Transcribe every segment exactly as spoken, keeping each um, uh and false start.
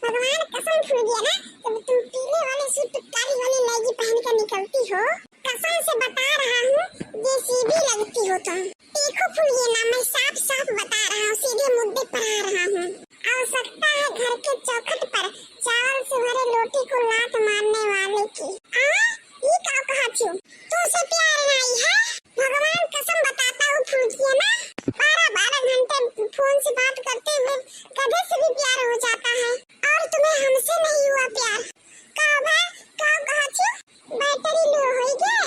भगवान कसम फुलगिया ना, जब तुम पीले वाले सूट पे काली वाली लेगी पहन कर निकलती हो, कसम से बता रहा हूँ, जेसीबी लगती हो तुम। देखो फुलगिया ना, मैं साफ साफ बता रहा हूँ, सीधे मुद्दे पर आ रहा हूँ। आवश्यकता है घर के चौखट पर चावल से भरे लोटे को लात मारने वाले की। आ, ये का कहा थी? तुमसे प्यार नहीं है? भगवान कसम बताता हूँ फुलगिया ना, बारह बारह घंटे फोन से बात करते हुए गधे से भी प्यार हो जाता है। और तुम्हें हमसे नहीं हुआ प्यार। का बा, का कहा थी? बैटरी लो होई गे?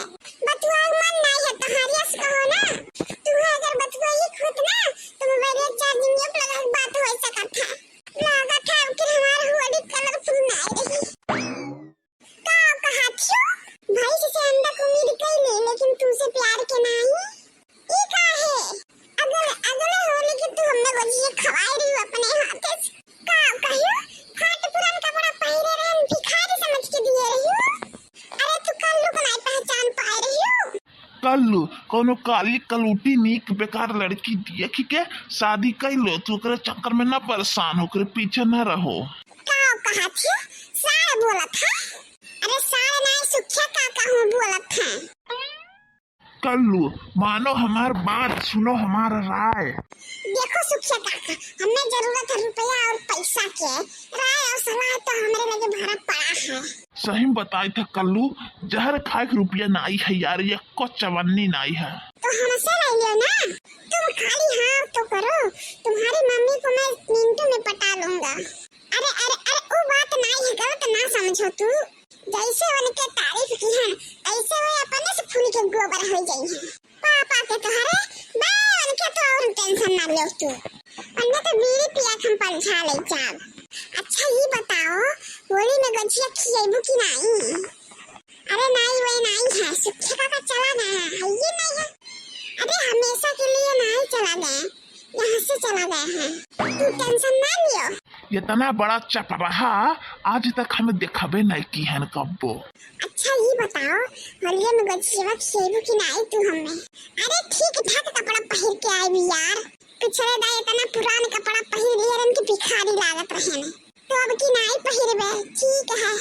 बतुआए मन नहीं है तोहार, यस कहो ना। तुम्हें अगर बतुआई होत ना, तो मोबाइल चार्जिंग में लगा के बात हो सकत है। लागत है कि हमार होली कलरफुल नहीं रही। का कहा थियो? भैंस से अंडा के उम्मीद कइले, लेकिन तुमसे प्यार के नाही। ई का है? अगल-, अगले होली के तू हमें गोजिया खवाए रही हो अपने हाथे से। का कहियो? फाट पुरान कपड़ा पहिरे रहन, भिखारी समझ के दिए रही हो। अरे तू कल्लू को नहीं पहचान पाए रही हो? कल्लू, कौनो काली कलूटी नीक बेकार लड़की देख के शादी कर लो। तू ओकरे चक्कर में ना परेशान हो, ओकरे पीछे ना रहो। का कहा थी? सार बोलत है? अरे सार नहीं, सुखिया काका हूँ बोलत है। कल्लू, मानो हमार बात, सुनो हमार राय। देखो सुखिया काका, हमें जरूरत है रुपया और पैसा के, राय और सलाह तो हमरे लगे भरा पड़ा है। सही में बताई था कल्लू, जहर खाए के रुपया नाई है यार, ये को चवन्नी नाई है। तो हमसे ले लियो ना, तुम खाली हाँ तो करो, तुम्हारी मम्मी को मैं मिनटों में पटा लूंगा। अरे, अरे, अरे, वो बात नाई है, गलत ना समझो तू। जैसे उनके तारीफ की है, ऐसे वो अपने से फूल के गोबर हो जाई है। पापा के तोहरे, बे, उनके तो और टेंशन ना लो तू। उनने तो बीड़ी पिया के हम पलझा ले जाब। अच्छा, ये बताओ, होली में गजिया खिएबू कि नाई? अरे नाई, वे नाई है, सुखे काका चला गए हैं, है ये नहीं है। अरे हमेशा के लिए नाई चला गए, यहाँ से चला गए हैं, तू टेंशन ना लियो। इतना बड़ा चपराहा आज तक हमें देखबे नहीं की हन कब्बो। अच्छा ये बताओ, होलिया में गजिया खिएबू कि नाई तू हमें? अरे ठीक ठाक कपड़ा पहिर के आए भी यार, पिछले दाई इतना पुरान कपड़ा पहिर लिया रहन कि भिखारी लागत रहे। तो अब की नाई पहिरबे, ठीक है।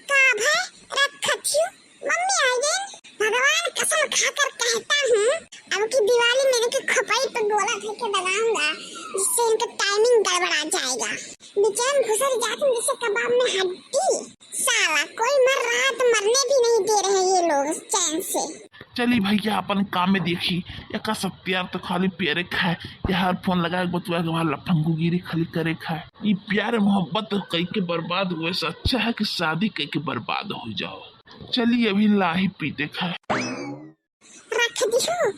का भय रखत हूँ, मम्मी आ गई। भगवान कसम खाकर कहता हूँ, अब की दिवाली में इनके खोपड़ी पे गोला धर के दबाऊंगा, जिससे इनका टाइमिंग गड़बड़ा जाएगा। बीच में घुसर जाते हैं जैसे कबाब में हड्डी। साला कोई मर रहा है तो मरने भी नहीं दे रहे ये लोग चैन से। चली भैया, अपन काम में देखी, एका सत्यार तो खाली प्यारे खाए, यार फोन लगा के बतुआ के वहाँ लफंगूगिरी खाली करे खाए। ई प्यार मोहब्बत कई के बर्बाद हुए से अच्छा है कि शादी कई के बर्बाद हो जाओ। चली अभी लाही पी देखा। रख दियो,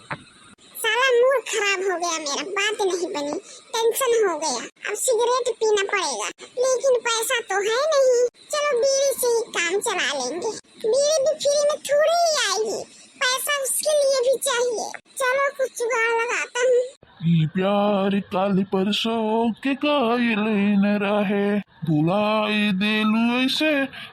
साला मूड खराब हो गया मेरा, बात नहीं बनी, टेंशन हो गया, अब सिगरेट पीना पड़ेगा, लेकिन पैसा तो है नहीं, चलो बीड़ी से ही काम चला लेंगे, बीड़ी भी फ्री में थोड़ी ही आएगी, पैसा उसके लिए भी चाहिए। चलो कुछ जुगाड़ लगाता हूँ। ई प्यार काल परसों के कायल न रहे, भुलाई देलू ऐसे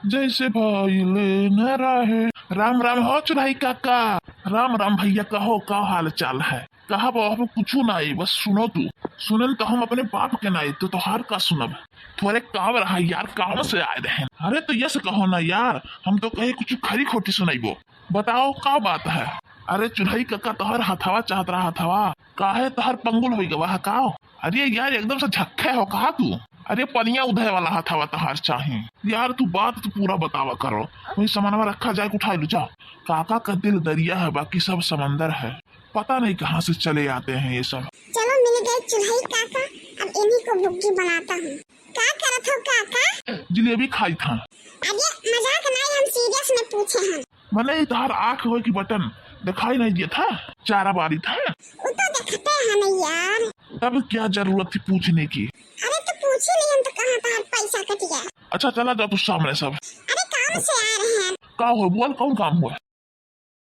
जैसे भाईल न रहे। राम राम हो चुराई काका। राम राम भैया, कहो का हाल चाल है? कहा बाबा, कुछ नहीं, बस सुनो तू। सुनल तो हम अपने बाप के नहीं तो तोहार का सुनब? थोड़े काम रहा यार, काम से आए रहे। अरे तो यस कहो ना यार, हम तो कहे कुछ खरी खोटी सुनाइबो। बताओ का बात है? अरे चुरई काका, तोहर हथवा चाहत रहा, हथवा। काहे तोहर पंगुल होई गवा है का? अरे यार एकदम से झक्खे हो कहा तू? अरे पनिया उधे वाला हथवा तोहर चाही। यार तू बात तो पूरा बतावा करो, वही सामानवा रखा जाए, उठाई लू जाओ। काका का दिल दरिया है, बाकी सब समंदर है। पता नहीं कहाँ से चले आते हैं ये सब। चलो मिल गए चुरई काका, अब इन्हीं को बुग्गी बनाता हूँ। का करत हो काका? जलेबी खाई था। अरे मजाक नहीं, हम सीरियस में पूछे हैं। मने ई तोहार आँख होए कि बटन दिखाई नहीं दिया था, चारा बारी था। वो तो देखते हैं ना यार। तब क्या जरूरत थी पूछने की? अरे तो पूछे नहीं हम तो कहाँ तोहार पैसा कट गया। अच्छा चला जाओ तू सामने सब। अरे काम से आ रहे हैं। का हो बोल, कौन काम हुआ?